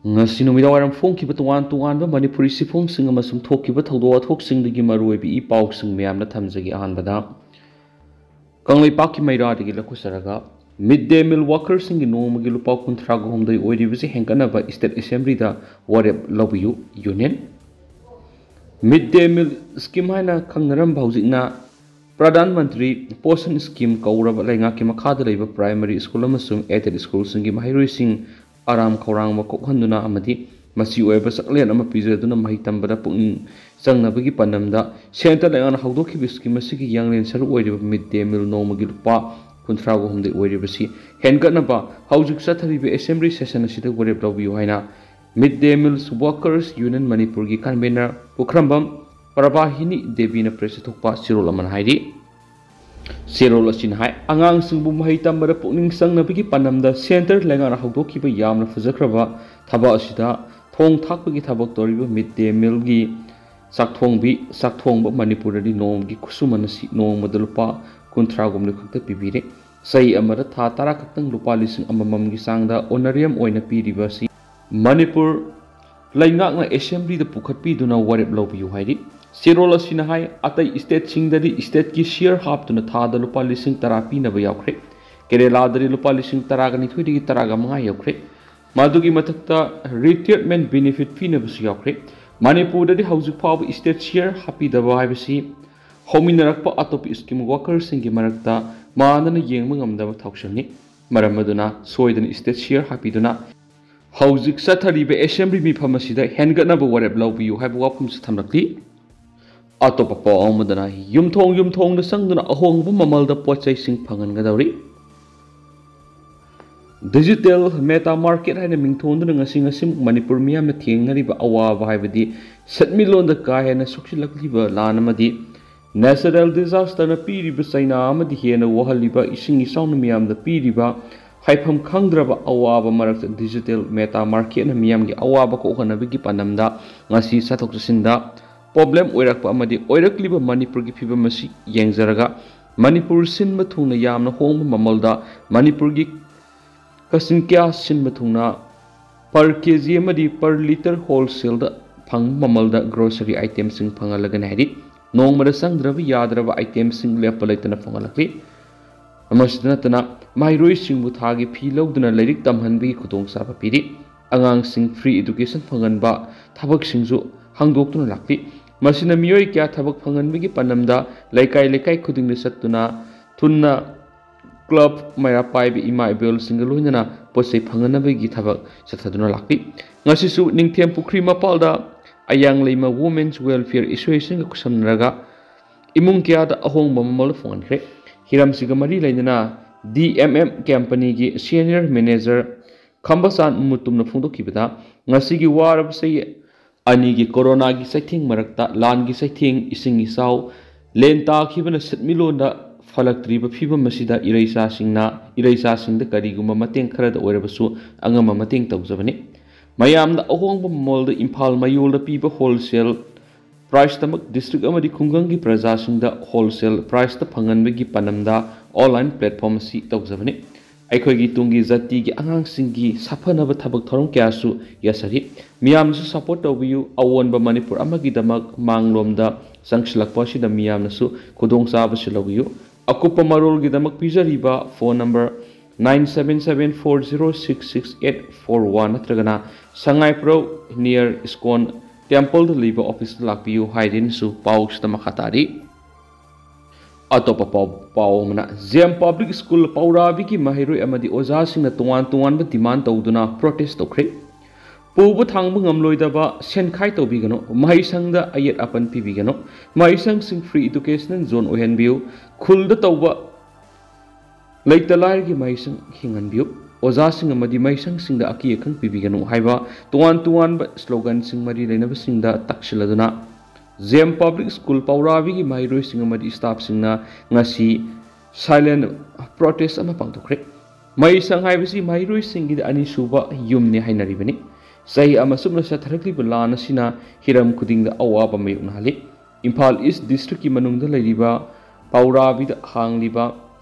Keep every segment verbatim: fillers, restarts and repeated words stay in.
ꯉꯁꯤ ꯅꯨꯃꯤꯗꯥꯡꯋꯥꯏꯔꯝ ꯐꯣꯡꯈꯤꯕ ꯇꯣꯉꯥꯟ ꯇꯣꯉꯥꯟꯕ ꯃꯅꯤꯄꯨꯔꯤ ꯁꯤꯐꯣꯡꯁꯤꯡ ꯑꯃꯁꯨꯡ ꯊꯣꯛꯈꯤꯕ ꯊꯧꯗꯣꯛ ꯋꯥꯊꯣꯛꯁꯤꯡꯗꯒꯤ ꯃꯔꯨꯑꯣꯏꯕ ꯏ ꯄꯥꯎꯁꯤꯡ ꯃꯌꯥꯝꯅ ꯊꯝꯖꯒꯦ꯫ ꯑꯍꯥꯟꯕꯗ ꯀꯪꯂꯩꯄꯥꯛꯀꯤ ꯃꯩꯔꯥꯗꯒꯤ ꯂꯧꯈꯠꯆꯔꯒ, ꯃꯤꯗ ꯗꯦ ꯃꯤꯜ ꯋꯥꯀꯔꯁꯤꯡꯒꯤ ꯅꯣꯡꯃꯒꯤ ꯂꯨꯄꯥ ꯀꯨꯟꯊ꯭ꯔꯥꯒ ꯍꯨꯝꯗꯣꯏ ꯑꯣꯏꯔꯤꯕꯁꯤ ꯍꯦꯟꯒꯠꯅꯕ ꯏꯁꯇꯦꯠ ꯑꯦꯁꯦꯝꯕ꯭ꯂꯤꯗ ꯋꯥꯔꯦꯞ ꯂꯧꯕꯤꯌꯨ ꯌꯨꯅꯤꯌꯟ꯫ ꯃꯤꯗ ꯗꯦ ꯃꯤꯜ ꯁ꯭ꯀꯤꯝ ꯍꯥꯏꯅ ꯈꯪꯅꯔꯝꯕ ꯍꯧꯖꯤꯛꯅ ꯄ꯭ꯔꯙꯥꯟ ꯃꯟꯇ꯭ꯔꯤ ꯄꯣꯁꯟ ꯁ꯭ꯀꯤꯝ ꯀꯧꯔꯕ ꯂꯩꯉꯥꯛꯀꯤ ꯃꯈꯥꯗ ꯂꯩꯕ ꯄ꯭ꯔꯥꯏꯃꯔꯤ ꯁ꯭ꯀꯨꯜ ꯑꯃꯁꯨꯡ ꯑꯦꯗꯦꯗ ꯁ꯭ꯀꯨꯜꯁꯤꯡꯒꯤ ꯃꯍꯩꯔꯣꯏꯁꯤꯡ ꯑꯔꯥꯝ ꯈꯧꯔꯥꯡꯕ ꯀꯣꯛꯍꯟꯗꯨꯅ ꯑꯃꯗꯤ ꯃꯆꯤ ꯑꯣꯏꯕ ꯆꯥꯛꯂꯦꯟ ꯑꯃ ꯄꯤꯖꯗꯨꯅ ꯃꯍꯩ ꯇꯝꯕꯗ ꯄꯨꯛꯅꯤꯡ ꯆꯪꯅꯕꯒꯤ ꯄꯥꯟꯗꯝꯗ ꯁꯦꯟꯇꯔ ꯂꯩꯉꯥꯛꯅ ꯍꯧꯗꯣꯛꯈꯤꯕ ꯁ꯭ꯀꯤꯝ ꯑꯁꯤꯒꯤ ꯌꯥꯡꯂꯦꯟ ꯁꯔꯨꯛ ꯑꯣꯏꯔꯤꯕ ꯃꯤꯗ ꯗꯦ ꯃꯤꯜ ꯅꯣꯡꯃꯒꯤ ꯂꯨꯄꯥ ꯀꯨꯟꯊ꯭ꯔꯥꯒ ꯍꯨꯝꯗꯣꯏ ꯑꯣꯏꯔꯤꯕꯁꯤ ꯍꯦꯟꯒꯠꯅꯕ ꯍꯧꯖꯤꯛ ꯆꯠꯊꯔꯤꯕ ꯑꯦꯁꯦꯝꯕ꯭ꯂꯤ ꯁꯦꯁꯟ ꯑꯁꯤꯗ ꯋꯥꯔꯦꯞ ꯂꯧꯕꯤꯌꯨ ꯍꯥꯏꯅ ꯃꯤꯗ ꯗꯦ ꯃꯤꯜꯁ ꯋꯥꯀꯔꯁ ꯌꯨꯅꯤꯌꯟ ꯃꯅꯤꯄꯨꯔꯒꯤ ꯀꯟꯚꯦꯅꯔ ꯄꯨꯈ꯭ꯔꯝꯕꯝ ꯄ꯭ꯔꯚꯥꯍꯤꯅꯤ ꯗꯦꯕꯤꯅ ꯄ꯭ꯔꯦꯁꯇ ꯊꯣꯛꯄ ꯆꯦꯔꯣꯜ ꯑꯃꯅ ꯍꯥꯏꯔꯤ꯫ ꯆꯦꯔꯣꯜ ꯑꯁꯤꯅ ꯍꯥꯏ, ꯑꯉꯥꯡꯁꯤꯡꯕꯨ ꯃꯍꯩ ꯇꯝꯕꯗ ꯄꯨꯛꯅꯤꯡ ꯆꯪꯅꯕꯒꯤ ꯄꯥꯟꯗꯝꯗ ꯁꯦꯟꯇꯔ ꯂꯩꯉꯥꯛꯅ ꯍꯧꯗꯣꯛꯈꯤꯕ ꯌꯥꯝꯅ ꯐꯖꯈ꯭ꯔꯕ ꯊꯕꯛ ꯑꯁꯤꯗ ꯊꯣꯡ ꯊꯥꯛꯄꯒꯤ ꯊꯕꯛ ꯇꯧꯔꯤꯕ ꯃꯤꯗ ꯗꯦ ꯃꯤꯜꯒꯤ ꯆꯥꯛꯊꯣꯡꯕꯤ, ꯆꯥꯛꯊꯣꯡꯕ ꯃꯅꯤꯄꯨꯔꯗꯗꯤ ꯅꯣꯡꯃꯒꯤ ꯈꯨꯠꯁꯨꯃꯟ ꯑꯁꯤ ꯅꯣꯡꯃꯗ ꯂꯨꯄꯥ ꯀꯨꯟꯊ꯭ꯔꯥꯒꯨꯝꯕ ꯈꯛꯇ ꯄꯤꯕꯤꯔꯦ꯫ ꯆꯍꯤ ꯑꯃꯗ ꯊꯥ ꯇꯔꯥ ꯈꯛꯇꯪ ꯂꯨꯄꯥ ꯂꯤꯁꯤꯡ ꯑꯃꯃꯝꯒꯤ ꯆꯥꯡꯗ ꯑꯣꯅꯔꯤꯌꯝ ꯑꯣꯏꯅ ꯄꯤꯔꯤꯕ ꯑꯁꯤ ꯃꯅꯤꯄꯨꯔ ꯂꯩꯉꯥꯛꯅ ꯑꯦꯁꯦꯝꯕ꯭ꯂꯤꯗ ꯄꯨꯈꯠꯄꯤꯗꯨꯅ ꯋꯥꯔꯦꯞ ꯂꯧꯕꯤꯌꯨ ꯍꯥꯏꯔꯤ꯫ ꯆꯦꯔꯣꯜ ꯑꯁꯤꯅ ꯍꯥꯏ, ꯑꯇꯩ ꯏꯁꯇꯦꯠꯁꯤꯡꯗꯗꯤ ꯏꯁꯇꯦꯠꯀꯤ ꯁꯤꯌꯔ ꯍꯥꯞꯇꯨꯅ ꯊꯥꯗ ꯂꯨꯄꯥ ꯂꯤꯁꯤꯡ ꯇꯔꯥ ꯄꯤꯅꯕ ꯌꯥꯎꯈ꯭ꯔꯦ꯫ ꯀꯦꯔꯦꯂꯥꯗꯗꯤ ꯂꯨꯄꯥ ꯂꯤꯁꯤꯡ ꯇꯔꯥꯒ ꯅꯤꯊꯣꯏꯗꯒꯤ ꯇꯔꯥꯒ ꯃꯉꯥ ꯌꯧꯈ꯭ꯔꯦ꯫ ꯃꯗꯨꯒꯤ ꯃꯊꯛꯇ ꯔꯤꯇꯥꯌꯔꯃꯦꯟ ꯕꯦꯅꯤꯐꯤꯠ ꯄꯤꯅꯕꯁꯨ ꯌꯥꯎꯈ꯭ꯔꯦ꯫ ꯃꯅꯤꯄꯨꯔꯗꯗꯤ ꯍꯧꯖꯤꯛ ꯐꯥꯎꯕ ꯏꯁꯇꯦꯠ ꯁꯤꯌꯔ ꯍꯥꯞꯄꯤꯗꯕ ꯍꯥꯏꯕꯁꯤ ꯍꯧꯃꯤꯟꯅꯔꯛꯄ ꯑꯇꯣꯞꯄ ꯁ꯭ꯀꯤꯝ ꯋꯥꯀꯔꯁꯤꯡꯒꯤ ꯃꯔꯛꯇ ꯃꯥꯟꯅꯅ ꯌꯦꯡꯕ ꯉꯝꯗꯕ ꯊꯧꯁꯤꯜꯅꯤ꯫ ꯃꯔꯝ ꯑꯗꯨꯅ ꯁꯣꯏꯗꯅ ꯏꯁꯇꯦꯠ ꯁꯤꯌꯔ ꯍꯥꯞꯄꯤꯗꯨꯅ ꯍꯧꯖꯤꯛ ꯆꯠꯊꯔꯤꯕ ꯑꯦꯁꯦꯝꯕ꯭ꯂꯤ ꯃꯤꯐꯝ ꯑꯁꯤꯗ ꯍꯦꯟꯒꯠꯅꯕ ꯋꯥꯔꯦꯞ ꯂꯧꯕꯤꯌꯨ ꯍꯥꯏꯕ ꯋꯥꯐꯝꯁꯨ ꯊꯝꯂꯛꯂꯤ꯫ ꯑꯇꯣꯞꯄ ꯄꯥꯎ ꯑꯃꯗꯅ ꯌꯨꯝꯊꯣꯡ ꯌꯨꯝꯊꯣꯡꯗ ꯆꯪꯗꯨꯅ ꯑꯍꯣꯡꯕ ꯃꯃꯜꯗ ꯄꯣꯠ ꯆꯩꯁꯤꯡ ꯐꯪꯍꯟꯒꯗꯧꯔꯤ꯫ ꯗꯤꯖꯤꯇꯦꯜ ꯃꯦꯇꯥ ꯃꯥꯔꯀꯦꯠ ꯍꯥꯏꯅ ꯃꯤꯡꯊꯣꯟꯗꯨꯅ ꯉꯁꯤ ꯉꯁꯤꯃꯛ ꯃꯅꯤꯄꯨꯔ ꯃꯤꯌꯥꯝꯅ ꯊꯦꯡꯅꯔꯤꯕ ꯑꯋꯥꯕ ꯍꯥꯏꯕꯗꯤ ꯁꯦꯟꯃꯤꯠꯂꯣꯟꯗ ꯀꯥ ꯍꯦꯟꯅ ꯁꯣꯛꯆꯤꯜꯂꯛꯂꯤꯕ ꯂꯥꯟ ꯑꯃꯗꯤ ꯅꯦꯆꯔꯦꯜ ꯗꯤꯖꯥꯁꯇꯔꯅ ꯄꯤꯔꯤꯕ ꯆꯩꯅꯥ ꯑꯃꯗꯤ ꯍꯦꯟꯅ ꯋꯥꯍꯜꯂꯤꯕ ꯏꯁꯤꯡ ꯏꯆꯥꯎꯅ ꯃꯤꯌꯥꯝꯗ ꯄꯤꯔꯤꯕ ꯍꯥꯏꯐꯝ ꯈꯪꯗ꯭ꯔꯕ ꯑꯋꯥꯕ ꯃꯔꯛꯇ ꯗꯤꯖꯤꯇꯦꯜ ꯃꯦꯇꯥ ꯃꯥꯔꯀꯦꯠꯅ ꯃꯤꯌꯥꯝꯒꯤ ꯑꯋꯥꯕ ꯀꯣꯛꯍꯟꯅꯕꯒꯤ ꯄꯥꯟꯗꯝꯗ ꯉꯁꯤ ꯆꯠꯊꯣꯛ ꯆꯠꯁꯤꯟꯗ ꯄ꯭ꯔꯣꯕ꯭ꯂꯦꯝ ꯑꯣꯏꯔꯛꯄ ꯑꯃꯗꯤ ꯑꯣꯏꯔꯛꯂꯤꯕ ꯃꯅꯤꯄꯨꯔꯒꯤ ꯐꯤꯕꯝ ꯑꯁꯤ ꯌꯦꯡꯖꯔꯒ ꯃꯅꯤꯄꯨꯔ ꯁꯤꯟꯕ ꯊꯨꯡꯅ ꯌꯥꯝꯅ ꯍꯣꯡꯕ ꯃꯃꯜꯗ ꯃꯅꯤꯄꯨꯔꯒꯤ ꯀꯆꯤꯟ ꯀꯌꯥ ꯁꯤꯟꯕ ꯊꯨꯡꯅ per K G ꯑꯃꯗꯤ per litre wholesaleꯗ ꯐꯪꯕ ꯃꯃꯜꯗ grocery itemꯁꯤꯡ ꯐꯪꯍꯜꯂꯒꯅꯤ ꯍꯥꯏꯔꯤ꯫ ꯅꯣꯡꯃꯗ ꯆꯪꯗ꯭ꯔꯕ ꯌꯥꯗ꯭ꯔꯕ itemꯁꯤꯡ ꯂꯦꯞꯄ ꯂꯩꯇꯅ ꯐꯪꯍꯜꯂꯛꯂꯤ꯫ ꯃꯁꯤꯗ ꯅꯠꯇꯅ ꯃꯍꯩꯔꯣꯏꯁꯤꯡꯕꯨ ꯊꯥꯒꯤ ꯐꯤ ꯂꯧꯗꯨꯅ ꯂꯥꯏꯔꯤꯛ ꯇꯝꯍꯟꯕꯒꯤ ꯈꯨꯗꯣꯡꯆꯥꯕ ꯄꯤꯔꯤ꯫ ꯑꯉꯥꯡꯁꯤꯡ free education ꯐꯪꯍꯟꯕ ꯊꯕꯛꯁꯤꯡꯁꯨ ꯍꯥꯡꯗꯣꯛꯇꯨꯅ ꯂꯥꯛꯂꯤ꯫ ꯃꯁꯤꯅ ꯃꯤꯑꯣꯏ ꯀꯌꯥ ꯊꯕꯛ ꯐꯪꯍꯟꯕꯒꯤ ꯄꯥꯟꯗꯝꯗ ꯂꯩꯀꯥꯏ ꯂꯩꯀꯥꯏ ꯈꯨꯗꯤꯡꯗ ꯆꯠꯇꯨꯅ ꯊꯨꯅ club ꯃꯩꯔꯥ ꯄꯥꯏꯕ ꯏꯃꯥ ꯏꯕꯦꯜꯁꯤꯡꯒ ꯂꯣꯏꯅꯅ ꯄꯣꯠ ꯆꯩ ꯐꯪꯍꯟꯅꯕꯒꯤ ꯊꯕꯛ ꯆꯠꯊꯗꯨꯅ ꯂꯥꯛꯂꯤ꯫ ꯉꯁꯤꯁꯨ ꯅꯤꯡꯊꯦꯝ ꯄꯨꯈ꯭ꯔꯤ ꯃꯄꯥꯜꯗ ꯑꯌꯥꯡ ꯂꯩꯃ Women's Welfare Associationꯒ ꯈꯨꯠꯁꯝꯅꯔꯒ ꯏꯃꯨꯡ ꯀꯌꯥꯗ ꯑꯍꯣꯡꯕ ꯃꯃꯜ ꯐꯪꯍꯟꯈ꯭ꯔꯦ꯫ ꯍꯤꯔꯝꯁꯤꯒ ꯃꯔꯤ ꯂꯩꯅꯅ D M M companyꯒꯤ senior manager ꯈꯝꯕꯆꯥꯟ ꯃꯨꯇꯨꯝꯅ ꯐꯣꯡꯗꯣꯛꯈꯤꯕꯗ, ꯉꯁꯤꯒꯤ ꯋꯥꯔꯕ ꯆꯍꯤ ꯑꯅꯤꯒꯤ ꯀꯣꯔꯣꯅꯥꯒꯤ ꯆꯩꯊꯦꯡ ꯃꯔꯛꯇ, ꯂꯥꯟꯒꯤ ꯆꯩꯊꯦꯡ, ꯏꯁꯤꯡ ꯏꯆꯥꯎ, ꯂꯦꯟ ꯇꯥꯈꯤꯕꯅ ꯁꯦꯟꯃꯤꯠꯂꯣꯟꯗ ꯐꯂꯛꯇ꯭ꯔꯤꯕ ꯐꯤꯕꯝ ꯑꯁꯤꯗ ꯏꯔꯩꯆꯥꯁꯤꯡꯅ, ꯏꯔꯩꯆꯥꯁꯤꯡꯗ ꯀꯔꯤꯒꯨꯝꯕ ꯃꯇꯦꯡ ꯈꯔꯗ ꯑꯣꯏꯔꯕꯁꯨ ꯑꯉꯝꯕ ꯃꯇꯦꯡ ꯇꯧꯖꯕꯅꯤ꯫ ꯃꯌꯥꯝꯅ ꯑꯍꯣꯡꯕ ꯃꯃꯜꯗ ꯏꯝꯐꯥꯜ ꯃꯌꯣꯜꯗ ꯄꯤꯕ wholesale priceꯇꯃꯛ district ꯑꯃꯗꯤ ꯈꯨꯡꯒꯪꯒꯤ ꯄ꯭ꯔꯖꯥꯁꯤꯡꯗ wholesale priceꯇ ꯐꯪꯍꯟꯕꯒꯤ ꯄꯥꯟꯗꯝꯗ online platform ꯑꯁꯤ ꯇꯧꯖꯕꯅꯤ꯫ ꯑꯩꯈꯣꯏꯒꯤ ꯇꯨꯡꯒꯤ ꯖꯥꯇꯤꯒꯤ ꯑꯉꯥꯡꯁꯤꯡꯒꯤ ꯁꯥꯐꯅꯕ ꯊꯕꯛ ꯊꯧꯔꯝ ꯀꯌꯥꯁꯨ ꯌꯥꯁꯔꯤ꯫ ꯃꯤꯌꯥꯝꯅꯁꯨ support ꯇꯧꯕꯤꯌꯨ꯫ ꯑꯑꯣꯟꯕ ꯃꯅꯤꯄꯨꯔ ꯑꯃꯒꯤꯗꯃꯛ ꯃꯥꯡꯂꯣꯝꯗ ꯆꯪꯁꯤꯜꯂꯛꯄ ꯑꯁꯤꯗ ꯃꯤꯌꯥꯝꯅꯁꯨ ꯈꯨꯗꯣꯡꯆꯥꯕꯁꯤ ꯂꯧꯕꯤꯌꯨ꯫ ꯑꯀꯨꯞꯄ ꯃꯔꯣꯜꯒꯤꯗꯃꯛ ꯄꯤꯖꯔꯤꯕ phone number nine seven seven four zero six six eight four one ꯅꯠꯇ꯭ꯔꯒꯅ ꯁꯉꯥꯏꯄ꯭ꯔꯧ near ꯏꯁꯀꯣꯟ templeꯗ ꯂꯩꯕ officeꯇ ꯂꯥꯛꯄꯤꯌꯨ ꯍꯥꯏꯗꯨꯅꯁꯨ ꯄꯥꯎꯁꯤꯗ ꯃꯈꯥ ꯇꯥꯔꯤ꯫ ꯑꯇꯣꯞꯄ ꯄꯥꯎ, ꯄꯥꯎ ꯑꯃꯅ, ꯖꯦꯝ Public School ꯄꯧꯔꯥꯕꯤꯒꯤ ꯃꯍꯩꯔꯣꯏ ꯑꯃꯗꯤ ꯑꯣꯖꯥꯁꯤꯡꯅ ꯇꯣꯉꯥꯟ ꯇꯣꯉꯥꯟꯕ demand ꯇꯧꯗꯨꯅ protest ꯇꯧꯈ꯭ꯔꯦ꯫ ꯄꯨꯕ ꯊꯥꯡꯕ ꯉꯝꯂꯣꯏꯗꯕ ꯁꯦꯟꯈꯥꯏ ꯇꯧꯕꯤꯒꯅꯨ, ꯃꯍꯩꯁꯪꯗ ꯑꯌꯦꯠ ꯑꯄꯟ ꯄꯤꯕꯤꯒꯅꯨ, ꯃꯍꯩꯁꯪꯁꯤꯡ free educational zone ꯑꯣꯏꯍꯟꯕꯤꯌꯨ, ꯈꯨꯜꯗ ꯇꯧꯕ ꯂꯩꯇ ꯂꯥꯏꯔꯒꯤ ꯃꯍꯩꯁꯪ ꯍꯤꯡꯍꯟꯕꯤꯌꯨ, ꯑꯣꯖꯥꯁꯤꯡ ꯑꯃꯗꯤ ꯃꯍꯩꯁꯪꯁꯤꯡꯗ ꯑꯀꯤ ꯑꯈꯪ ꯄꯤꯕꯤꯒꯅꯨ ꯍꯥꯏꯕ ꯇꯣꯉꯥꯟ ꯇꯣꯉꯥꯟꯕ sloganꯁꯤꯡ ꯃꯔꯤ ꯂꯩꯅꯕꯁꯤꯡꯗ ꯇꯛꯁꯤꯜꯂꯗꯨꯅ ꯖꯦꯝ Public School ꯄꯧꯔꯥꯕꯤꯒꯤ ꯃꯍꯩꯔꯣꯏꯁꯤꯡ ꯑꯃꯗꯤ staffꯁꯤꯡꯅ ꯉꯁꯤ silent protest ꯑꯃ ꯄꯥꯡꯊꯣꯛꯈ꯭ꯔꯦ꯫ ꯃꯍꯩꯁꯪ ꯍꯥꯏꯕꯁꯤ ꯃꯍꯩꯔꯣꯏꯁꯤꯡꯒꯤꯗꯤ ꯑꯅꯤꯁꯨꯕ ꯌꯨꯝꯅꯤ ꯍꯥꯏꯅꯔꯤꯕꯅꯤ꯫ ꯆꯍꯤ ꯑꯃ ꯆꯨꯞꯅ ꯆꯠꯊꯔꯛꯂꯤꯕ ꯂꯥꯟ ꯑꯁꯤꯅ ꯍꯤꯔꯝ ꯈꯨꯗꯤꯡꯗ ꯑꯋꯥꯕ ꯃꯥꯌꯣꯛꯅꯍꯜꯂꯤ꯫ ꯏꯝꯐꯥꯜ East districtꯀꯤ ꯃꯅꯨꯡꯗ ꯂꯩꯔꯤꯕ ꯄꯧꯔꯥꯕꯤꯗ ꯍꯥꯡꯂꯤꯕ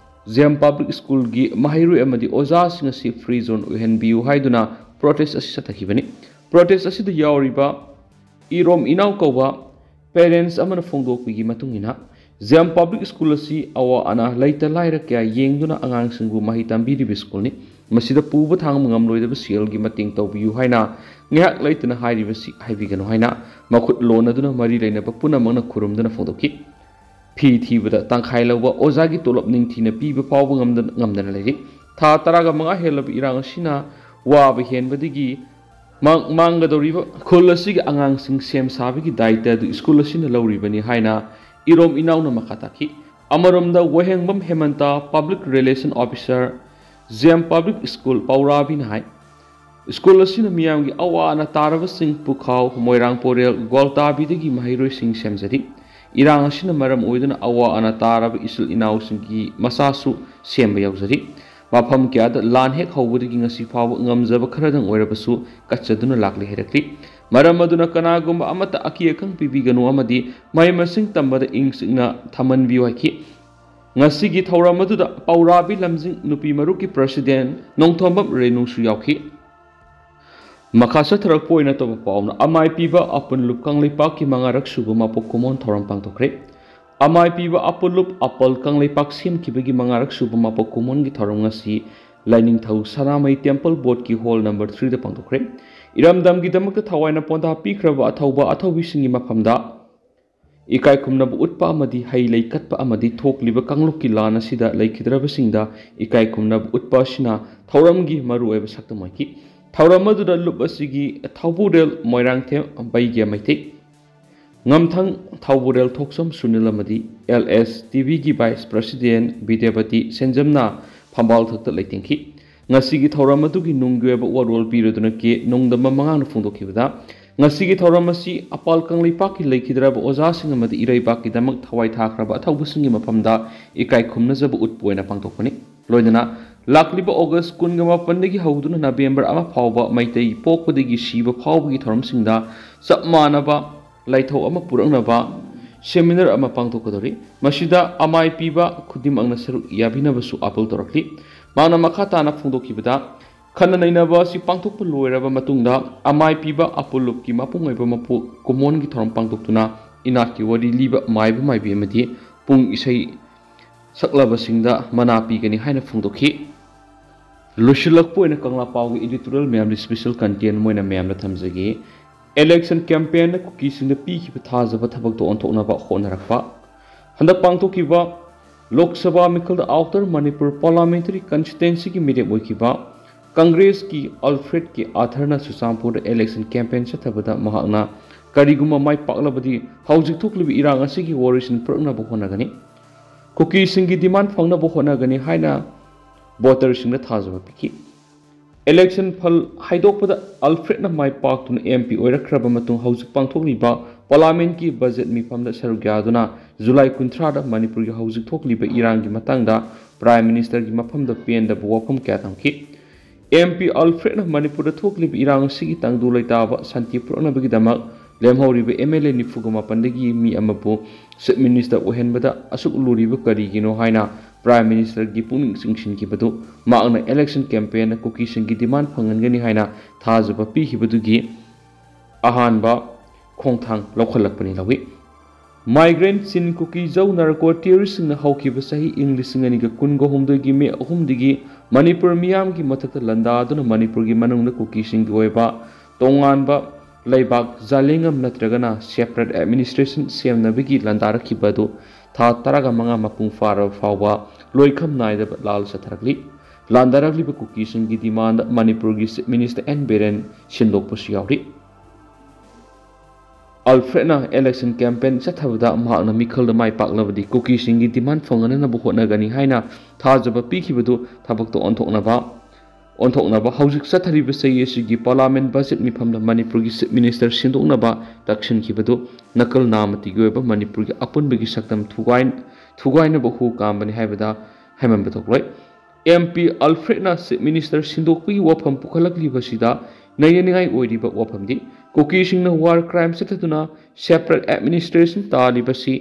ꯖꯦꯝ Public Schoolꯒꯤ ꯃꯍꯩꯔꯣꯏ ꯑꯃꯗꯤ ꯑꯣꯖꯥꯁꯤꯡ ꯑꯁꯤ free zone ꯑꯣꯏꯍꯟꯕꯤꯌꯨ ꯍꯥꯏꯗꯨꯅ ꯄ꯭ꯔꯣꯇꯦꯁ ꯑꯁꯤ ꯆꯠꯊꯈꯤꯕꯅꯤ꯫ ꯄ꯭ꯔꯣꯇꯦꯁ ꯑꯁꯤꯗ ꯌꯥꯎꯔꯤꯕ ꯏꯔꯣꯝ ꯏꯅꯥꯎ ꯀꯧꯕ ꯄꯦꯔꯦꯟꯁ ꯑꯃꯅ ꯐꯣꯡꯗꯣꯛꯄꯒꯤ ꯃꯇꯨꯡ ꯏꯟꯅ, ꯖꯦꯝ ꯄꯕ꯭ꯂꯤꯛ ꯁ꯭ꯀꯨꯜ ꯑꯁꯤ ꯑꯋꯥ ꯑꯅꯥ, ꯂꯩꯇ ꯂꯥꯏꯔ ꯀꯌꯥ ꯌꯦꯡꯗꯨꯅ ꯑꯉꯥꯡꯁꯤꯡꯕꯨ ꯃꯍꯩ ꯇꯝꯕꯤꯔꯤꯕ ꯁ꯭ꯀꯨꯜꯅꯤ꯫ ꯃꯁꯤꯗ ꯄꯨꯕ ꯊꯥꯡꯕ ꯉꯝꯂꯣꯏꯗꯕ ꯁꯦꯜꯒꯤ ꯃꯇꯦꯡ ꯇꯧꯕꯤꯌꯨ ꯍꯥꯏꯅ ꯉꯥꯏꯍꯥꯛ ꯂꯩꯇꯅ ꯍꯥꯏꯔꯤꯕꯁꯤ ꯍꯥꯏꯕꯤꯒꯅꯨ ꯍꯥꯏꯅ ꯃꯈꯨꯠ ꯂꯣꯟꯅꯗꯨꯅ ꯃꯔꯤ ꯂꯩꯅꯕ ꯄꯨꯝꯅꯃꯛꯅ ꯈꯨꯔꯨꯝꯗꯨꯅ ꯐꯣꯡꯗꯣꯛꯈꯤ꯫ ꯐꯤ ꯊꯤꯕꯗ ꯇꯪꯈꯥꯏ ꯂꯧꯕ ꯑꯣꯖꯥꯒꯤ ꯇꯣꯂꯣꯞ ꯅꯤꯡꯊꯤꯅ ꯄꯤꯕ ꯐꯥꯎꯕ ꯉꯝꯗꯅ, ꯉꯝꯗꯅ ꯂꯩꯔꯤ꯫ ꯊꯥ ꯇꯔꯥꯒ ꯃꯉꯥ ꯍꯦꯜꯂꯕ ꯏꯔꯥꯡ ꯑꯁꯤꯅ ꯋꯥꯕ ꯍꯦꯟꯕꯗꯒꯤ ꯃꯥꯡ-, ꯃꯥꯡꯒꯗꯧꯔꯤꯕ ꯈꯨꯜ ꯑꯁꯤꯒꯤ ꯑꯉꯥꯡꯁꯤꯡ ꯁꯦꯝ ꯁꯥꯕꯒꯤ ꯗꯥꯏꯇ ꯑꯗꯨ ꯁ꯭ꯀꯨꯜ ꯑꯁꯤꯅ ꯂꯧꯔꯤꯕꯅꯤ ꯍꯥꯏꯅ ꯏꯔꯣꯝ ꯏꯅꯥꯎꯅ ꯃꯈꯥ ꯇꯥꯈꯤ꯫ ꯑꯃꯔꯣꯝꯗ ꯋꯥꯍꯦꯡꯕꯝ Hemanta, public relation officer, Gem public school ꯄꯥꯎꯔꯥꯕꯤꯅ ꯍꯥꯏ, ꯁ꯭ꯀꯨꯜ ꯑꯁꯤꯅ ꯃꯤꯌꯥꯝꯒꯤ ꯑꯋꯥ ꯑꯅꯥ ꯇꯥꯔꯕꯁꯤꯡ ꯄꯨꯈꯥꯎ, ꯃꯣꯏꯔꯥꯡ ꯄꯣꯔꯦꯜ, ꯒ꯭ꯋꯥꯜꯇꯥꯕꯤꯗꯒꯤ ꯃꯍꯩꯔꯣꯏꯁꯤꯡ ꯁꯦꯝꯖꯔꯤ꯫ ꯏꯔꯥꯡ ꯑꯁꯤꯅ ꯃꯔꯝ ꯑꯣꯏꯗꯨꯅ ꯑꯋꯥ ꯑꯅꯥ ꯇꯥꯔꯕ ꯏꯆꯤꯜ ꯏꯅꯥꯎꯁꯤꯡꯒꯤ ꯃꯆꯥꯁꯨ ꯁꯦꯝꯕ ꯌꯥꯎꯖꯔꯤ꯫ ꯃꯐꯝ ꯀꯌꯥꯗ ꯂꯥꯟ ꯍꯦꯛ ꯍꯧꯕꯗꯒꯤ ꯉꯁꯤ ꯐꯥꯎꯕ ꯉꯝꯖꯕ ꯈꯔꯗꯪ ꯑꯣꯏꯔꯕꯁꯨ ꯀꯠꯆꯗꯨꯅ ꯂꯥꯛꯂꯤ ꯍꯥꯏꯔꯛꯂꯤ꯫ ꯃꯔꯝ ꯑꯗꯨꯅ ꯀꯅꯥꯒꯨꯝꯕ ꯑꯃꯠꯇ ꯑꯀꯤ ꯑꯈꯪ ꯄꯤꯕꯤꯒꯅꯨ ꯑꯃꯗꯤ ꯃꯍꯩ ꯃꯁꯤꯡ ꯇꯝꯕꯗ ꯏꯪ ꯆꯤꯛꯅ ꯊꯝꯍꯟꯕꯤꯌꯨ ꯍꯥꯏꯈꯤ꯫ ꯉꯁꯤꯒꯤ ꯊꯧꯔꯝ ꯑꯗꯨꯗ ꯄꯥꯎꯔꯥꯕꯤ ꯂꯝꯖꯤꯡ ꯅꯨꯄꯤ ꯃꯔꯨꯞꯀꯤ ꯄ꯭ꯔꯁꯤꯗꯦꯟ ꯅꯣꯡꯊꯣꯝꯕꯝ ꯔꯦꯅꯨꯁꯨ ꯌꯥꯎꯈꯤ꯫ ꯃꯈꯥ ꯆꯠꯊꯔꯛꯄ ꯑꯣꯏꯅ ꯇꯧꯕ ꯄꯥꯎꯅ ꯑꯃꯥꯏ ꯄꯤꯕ ꯑꯄꯨꯟꯂꯨꯞ ꯀꯪꯂꯩꯄꯥꯛꯀꯤ ꯃꯉꯥꯔꯛ ꯁꯨꯕ ꯃꯄꯣꯛ ꯀꯨꯝꯑꯣꯟ ꯊꯧꯔꯝ ꯄꯥꯡꯊꯣꯛꯈ꯭ꯔꯦ꯫ ꯑꯃꯥꯏ ꯄꯤꯕ ꯑꯄꯨꯟꯂꯨꯞ ꯑꯄꯜ ꯀꯪꯂꯩꯄꯥꯛ ꯁꯦꯝꯈꯤꯕꯒꯤ ꯃꯉꯥꯔꯛ ꯁꯨꯕ ꯃꯄꯣꯛ ꯀꯨꯝꯑꯣꯟꯒꯤ ꯊꯧꯔꯝ ꯉꯁꯤ ꯂꯥꯏꯅꯤꯡꯊꯧ ꯁꯅꯥꯃꯍꯤ ꯇꯦꯝꯄꯜ ꯕꯣꯔꯗꯀꯤ ꯍꯣꯜ ꯅꯝꯕꯔ ꯊ꯭ꯔꯤꯗ ꯄꯥꯡꯊꯣꯛꯈ꯭ꯔꯦ꯫ ꯏꯔꯝꯗꯝꯒꯤꯗꯃꯛꯇ ꯊꯋꯥꯏꯅ ꯄꯣꯟꯊꯥ ꯄꯤꯈ꯭ꯔꯕ ꯑꯊꯧꯕ ꯑꯊꯧꯕꯤꯁꯤꯡꯒꯤ ꯃꯐꯝꯗ ꯏꯀꯥꯏ ꯈꯨꯝꯅꯕ ꯎꯠꯄ ꯑꯃꯗꯤ ꯍꯩ ꯂꯩ ꯀꯠꯄ ꯑꯃꯗꯤ ꯊꯣꯛꯂꯤꯕ ꯀꯥꯡꯂꯨꯞꯀꯤ ꯂꯥꯟ ꯑꯁꯤꯗ ꯂꯩꯈꯤꯗ꯭ꯔꯕꯁꯤꯡꯗ ꯏꯀꯥꯏ ꯈꯨꯝꯅꯕ ꯎꯠꯄ ꯑꯁꯤꯅ ꯊꯧꯔꯝꯒꯤ ꯃꯔꯨꯑꯣꯏꯕ ꯁꯛꯇꯝ ꯑꯣꯏꯈꯤ꯫ ꯊꯧꯔꯝ ꯑꯗꯨꯗ ꯂꯨꯞ ꯑꯁꯤꯒꯤ ꯊꯧꯕꯨꯔꯦꯜ ꯃꯣꯏꯔꯥꯡꯊꯦꯝ ꯕꯩꯒ꯭ꯌ ꯃꯩꯇꯩ, ꯉꯝꯊꯪ ꯊꯧꯕꯨꯔꯦꯜ ꯊꯣꯛꯆꯝ ꯁꯨꯅꯤꯜ ꯑꯃꯗꯤ ꯑꯦꯜ ꯑꯦꯁ ꯇꯤ ꯚꯤꯒꯤ ꯚꯥꯏꯁ ꯄ꯭ꯔꯁꯤꯗꯦꯟ ꯕꯤꯗ꯭ꯌꯥꯄꯇꯤ ꯁꯦꯟꯖꯝꯅ ꯐꯝꯕꯥꯜ ꯊꯛꯇ ꯂꯩꯇꯦꯡꯈꯤ꯫ ꯉꯁꯤꯒꯤ ꯊꯧꯔꯝ ꯑꯗꯨꯒꯤ ꯅꯨꯡꯒꯤ ꯑꯣꯏꯕ ꯋꯥꯔꯣꯜ ꯄꯤꯔꯗꯨꯅ ꯀꯦ ꯅꯣꯡꯗꯝꯕ ꯃꯉꯥꯡꯅ ꯐꯣꯡꯗꯣꯛꯈꯤꯕꯗ, ꯉꯁꯤꯒꯤ ꯊꯧꯔꯝ ꯑꯁꯤ ꯑꯄꯥꯜ ꯀꯪꯂꯩꯄꯥꯛꯀꯤ ꯂꯩꯈꯤꯗ꯭ꯔꯕ ꯑꯣꯖꯥꯁꯤꯡ ꯑꯃꯗꯤ ꯏꯔꯩꯕꯥꯛꯀꯤꯗꯃꯛ ꯊꯋꯥꯏ ꯊꯥꯈ꯭ꯔꯕ ꯑꯊꯧꯕꯁꯤꯡꯒꯤ ꯃꯐꯝꯗ ꯏꯀꯥꯏ ꯈꯨꯝꯅꯖꯕ ꯎꯠꯄ ꯑꯣꯏꯅ ꯄꯥꯡꯊꯣꯛꯄꯅꯤ꯫ ꯂꯣꯏꯅꯅ ꯂꯥꯛꯂꯤꯕ ꯑꯣꯒꯁ ꯀꯨꯟꯒ ꯃꯥꯄꯟꯗꯒꯤ ꯍꯧꯗꯨꯅ ꯅꯕꯦꯝꯕꯔ ꯑꯃ ꯐꯥꯎꯕ ꯃꯩꯇꯩ ꯄꯣꯛꯄꯗꯒꯤ ꯁꯤꯕ ꯐꯥꯎꯕꯒꯤ ꯊꯧꯔꯝꯁꯤꯡꯗ ꯆꯞ ꯃꯥꯟꯅꯕ ꯂꯥꯏꯊꯧ ꯑꯃ ꯄꯨꯔꯛꯅꯕ ꯁꯦꯃꯤꯅꯥꯔ ꯑꯃ ꯄꯥꯡꯊꯣꯛꯀꯗꯧꯔꯤ꯫ ꯃꯁꯤꯗ ꯑꯃꯥꯏ ꯄꯤꯕ ꯈꯨꯗꯤꯡꯃꯛꯅ ꯁꯔꯨꯛ ꯌꯥꯕꯤꯅꯕꯁꯨ ꯑꯥꯄꯜ ꯇꯧꯔꯛꯂꯤ꯫ ꯃꯍꯥꯛꯅ ꯃꯈꯥ ꯇꯥꯅ ꯐꯣꯡꯗꯣꯛꯈꯤꯕꯗ, ꯈꯟꯅ ꯅꯩꯅꯕ ꯑꯁꯤ ꯄꯥꯡꯊꯣꯛꯄ ꯂꯣꯏꯔꯕ ꯃꯇꯨꯡꯗ, ꯑꯃꯥꯏ ꯄꯤꯕ ꯑꯄꯨꯜꯂꯨꯞꯀꯤ ꯃꯄꯨꯡ ꯑꯣꯏꯕ ꯃꯄꯨ ꯀꯨꯃꯣꯟꯒꯤ ꯊꯧꯔꯝ ꯄꯥꯡꯊꯣꯛꯇꯨꯅ ꯏꯅꯥꯠꯀꯤ ꯋꯥꯔꯤ ꯂꯤꯕ, ꯃꯥꯏꯕ ꯃꯥꯏꯕꯤ ꯑꯃꯗꯤ ꯄꯨꯡ ꯏꯁꯩ ꯁꯛꯂꯕꯁꯤꯡꯗ ꯃꯅꯥ ꯄꯤꯒꯅꯤ ꯍꯥꯏꯅ ꯐꯣꯡꯗꯣꯛꯈꯤ꯫ ꯂꯣꯏꯁꯤꯜꯂꯛꯄ ꯑꯣꯏꯅ ꯀꯪꯂꯥ ꯄꯥꯎꯒꯤ editorial ꯃꯌꯥꯝꯗꯤ special content ꯑꯣꯏꯅ ꯃꯌꯥꯝꯗ ꯊꯝꯖꯒꯦ꯫ Election campaignꯅ ꯀꯨꯀꯤꯁꯤꯡꯗ ꯄꯤꯈꯤꯕ ꯊꯥꯖꯕ ꯊꯕꯛꯇ ꯑꯣꯟꯊꯣꯛꯅꯕ ꯍꯣꯠꯅꯔꯛꯄ꯫ ꯍꯟꯗꯛ ꯄꯥꯡꯊꯣꯛꯈꯤꯕ Lok Sabha ꯃꯤꯈꯜꯗ Outer Manipur Parliamentary Constituencyꯒꯤ ꯃꯤꯔꯦꯞ ꯑꯣꯏꯈꯤꯕ ꯀꯪꯒ꯭ꯔꯦꯁꯀꯤ ꯑꯜꯐ꯭ꯔꯦꯗ ꯀꯦ ꯑꯥꯊꯔꯅ ꯆꯨꯔꯆꯥꯟꯄꯨꯔꯗ election campaign ꯆꯠꯊꯕꯗ ꯃꯍꯥꯛꯅ ꯀꯔꯤꯒꯨꯝꯕ ꯃꯥꯏ ꯄꯥꯛꯂꯕꯗꯤ ꯍꯧꯖꯤꯛ ꯊꯣꯛꯂꯤꯕ ꯏꯔꯥꯡ ꯑꯁꯤꯒꯤ ꯋꯥꯔꯣꯏꯁꯤꯟ ꯄꯨꯔꯛꯅꯕ ꯍꯣꯠꯅꯒꯅꯤ꯫ ꯀꯨꯀꯤꯁꯤꯡꯒꯤ demand ꯐꯪꯅꯕ ꯍꯣꯠꯅꯒꯅꯤ ꯍꯥꯏꯅ voterꯁꯤꯡꯗ ꯊꯥꯖꯕ ꯄꯤꯈꯤ꯫ Election ꯐꯜ ꯍꯥꯏꯗꯣꯛꯄꯗ ꯑꯜꯐ꯭ꯔꯦꯗꯅ ꯃꯥꯏ ꯄꯥꯛꯇꯨꯅ MP ꯑꯣꯏꯔꯛꯈ꯭ꯔꯕ ꯃꯇꯨꯡ ꯍꯧꯖꯤꯛ ꯄꯥꯡꯊꯣꯛꯂꯤꯕ Parliamentꯀꯤ budget ꯃꯤꯐꯝꯗ ꯁꯔꯨꯛ ꯌꯥꯗꯨꯅ ꯖꯨꯂꯥꯏ ꯀꯨꯟꯊ꯭ꯔꯥꯗ ꯃꯅꯤꯄꯨꯔꯒꯤ ꯍꯧꯖꯤꯛ ꯊꯣꯛꯂꯤꯕ ꯏꯔꯥꯡꯒꯤ ꯃꯇꯥꯡꯗ Prime Ministerꯒꯤ ꯃꯐꯝꯗ ꯄꯦꯟꯗꯕ ꯋꯥꯐꯝ ꯀꯌꯥ ꯊꯝꯈꯤ꯫ MP ꯑꯜꯐ꯭ꯔꯦꯗꯅ ꯃꯅꯤꯄꯨꯔꯗ ꯊꯣꯛꯂꯤꯕ ꯏꯔꯥꯡ ꯑꯁꯤꯒꯤ ꯇꯪꯗꯨ ꯂꯩꯇꯥꯕ ꯁꯥꯟꯇꯤ ꯄꯨꯔꯛꯅꯕꯒꯤꯗꯃꯛ ꯂꯦꯝꯍꯧꯔꯤꯕ MLA ꯅꯤꯐꯨꯒ ꯃꯥꯄꯟꯗꯒꯤ ꯃꯤ ꯑꯃꯕꯨ Chief Minister ꯑꯣꯏꯍꯟꯕꯗ ꯑꯁꯨꯛ ꯂꯨꯔꯤꯕ ꯀꯔꯤꯒꯤꯅꯣ ꯍꯥꯏꯅ Prime Ministerꯒꯤ ꯄꯨꯛꯅꯤꯡ ꯆꯤꯡꯁꯤꯟꯈꯤꯕꯗꯨ ꯃꯍꯥꯛꯅ election campaignꯅ ꯀꯨꯀꯤꯁꯤꯡꯒꯤ demand ꯐꯪꯍꯟꯒꯅꯤ ꯍꯥꯏꯅ ꯊꯥꯖꯕ ꯄꯤꯈꯤꯕꯗꯨꯒꯤ ꯑꯍꯥꯟꯕ ꯈꯣꯡꯊꯥꯡ ꯂꯧꯈꯠꯂꯛꯄꯅꯤ ꯂꯧꯏ꯫ Migrant Chin Kuki-Zo narco terroristꯁꯤꯡꯅ ꯍꯧꯈꯤꯕ ꯆꯍꯤ ꯏꯪ ꯂꯤꯁꯤꯡ ꯑꯅꯤꯒ ꯀꯨꯟꯒ ꯍꯨꯝꯗꯣꯏꯒꯤ ꯃꯦ ꯑꯍꯨꯝꯗꯒꯤ ꯃꯅꯤꯄꯨꯔ ꯃꯤꯌꯥꯝꯒꯤ ꯃꯊꯛꯇ ꯂꯥꯟꯗꯥꯗꯨꯅ ꯃꯅꯤꯄꯨꯔꯒꯤ ꯃꯅꯨꯡꯗ ꯀꯨꯀꯤꯁꯤꯡꯒꯤ ꯑꯣꯏꯕ ꯇꯣꯉꯥꯟꯕ ꯂꯩꯕꯥꯛ ꯖꯥꯂꯦꯡꯉꯝ ꯅꯠꯇ꯭ꯔꯒꯅ separate administration ꯁꯦꯝꯅꯕꯒꯤ ꯂꯥꯟꯗꯥꯔꯛꯈꯤꯕ ꯑꯗꯨ ꯊꯥ ꯇꯔꯥꯒ ꯃꯉꯥ ꯃꯄꯨꯡ ꯐꯥꯔꯕ ꯐꯥꯎꯕ ꯂꯣꯏꯈꯝ ꯅꯥꯏꯗꯕ ꯂꯥꯜ ꯆꯠꯊꯔꯛꯂꯤ꯫ ꯂꯥꯟꯗꯥꯔꯛꯂꯤꯕ ꯀꯨꯀꯤꯁꯤꯡꯒꯤ demand ꯃꯅꯤꯄꯨꯔꯒꯤ Chief Minister ꯑꯦꯟ ꯕꯤꯔꯦꯟ ꯁꯤꯟꯗꯣꯛꯄꯁꯨ ꯌꯥꯎꯔꯤ꯫ ꯑꯜꯐ꯭ꯔꯦꯗꯅ election campaign ꯆꯠꯊꯕꯗ ꯃꯍꯥꯛꯅ ꯃꯤꯈꯜꯗ ꯃꯥꯏ ꯄꯥꯛꯂꯕꯗꯤ ꯀꯨꯀꯤꯁꯤꯡꯒꯤ demand ꯐꯪꯍꯟꯅꯕ ꯍꯣꯠꯅꯒꯅꯤ ꯍꯥꯏꯅ ꯊꯥꯖꯕ ꯄꯤꯈꯤꯕꯗꯨ ꯊꯕꯛꯇ ꯑꯣꯟꯊꯣꯛꯅꯕ ꯑꯣꯟꯊꯣꯛꯅꯕ ꯍꯧꯖꯤꯛ ꯆꯠꯊꯔꯤꯕ ꯆꯍꯤ ꯑꯁꯤꯒꯤ Parliament budget ꯃꯤꯐꯝꯗ ꯃꯅꯤꯄꯨꯔꯒꯤ Chief Minister ꯁꯤꯟꯗꯣꯛꯅꯕ ꯇꯛꯁꯤꯟꯈꯤꯕꯗꯨ ꯅꯀꯜ ꯅꯥꯃꯇꯤꯒꯤ ꯑꯣꯏꯕ ꯃꯅꯤꯄꯨꯔꯒꯤ ꯑꯄꯨꯟꯕꯒꯤ ꯁꯛꯇꯝ ꯊꯨꯒꯥꯏ-, ꯊꯨꯒꯥꯏꯅꯕ ꯍꯨ ꯀꯥꯝꯕꯅꯤ ꯍꯥꯏꯕꯗ ꯍꯥꯏꯃꯟꯕ ꯊꯣꯛꯂꯣꯏ꯫ MP ꯑꯜꯐ꯭ꯔꯦꯗꯅ Chief Minister ꯁꯤꯟꯗꯣꯛꯄꯒꯤ ꯋꯥꯐꯝ ꯄꯨꯈꯠꯂꯛꯂꯤꯕꯁꯤꯗ ꯅꯩꯅꯅꯤꯡꯉꯥꯏ ꯑꯣꯏꯔꯤꯕ ꯋꯥꯐꯝꯗꯤ ꯀꯨꯀꯤꯁꯤꯡꯅ war crime ꯆꯠꯊꯗꯨꯅ separate administration ꯇꯥꯜꯂꯤꯕꯁꯤ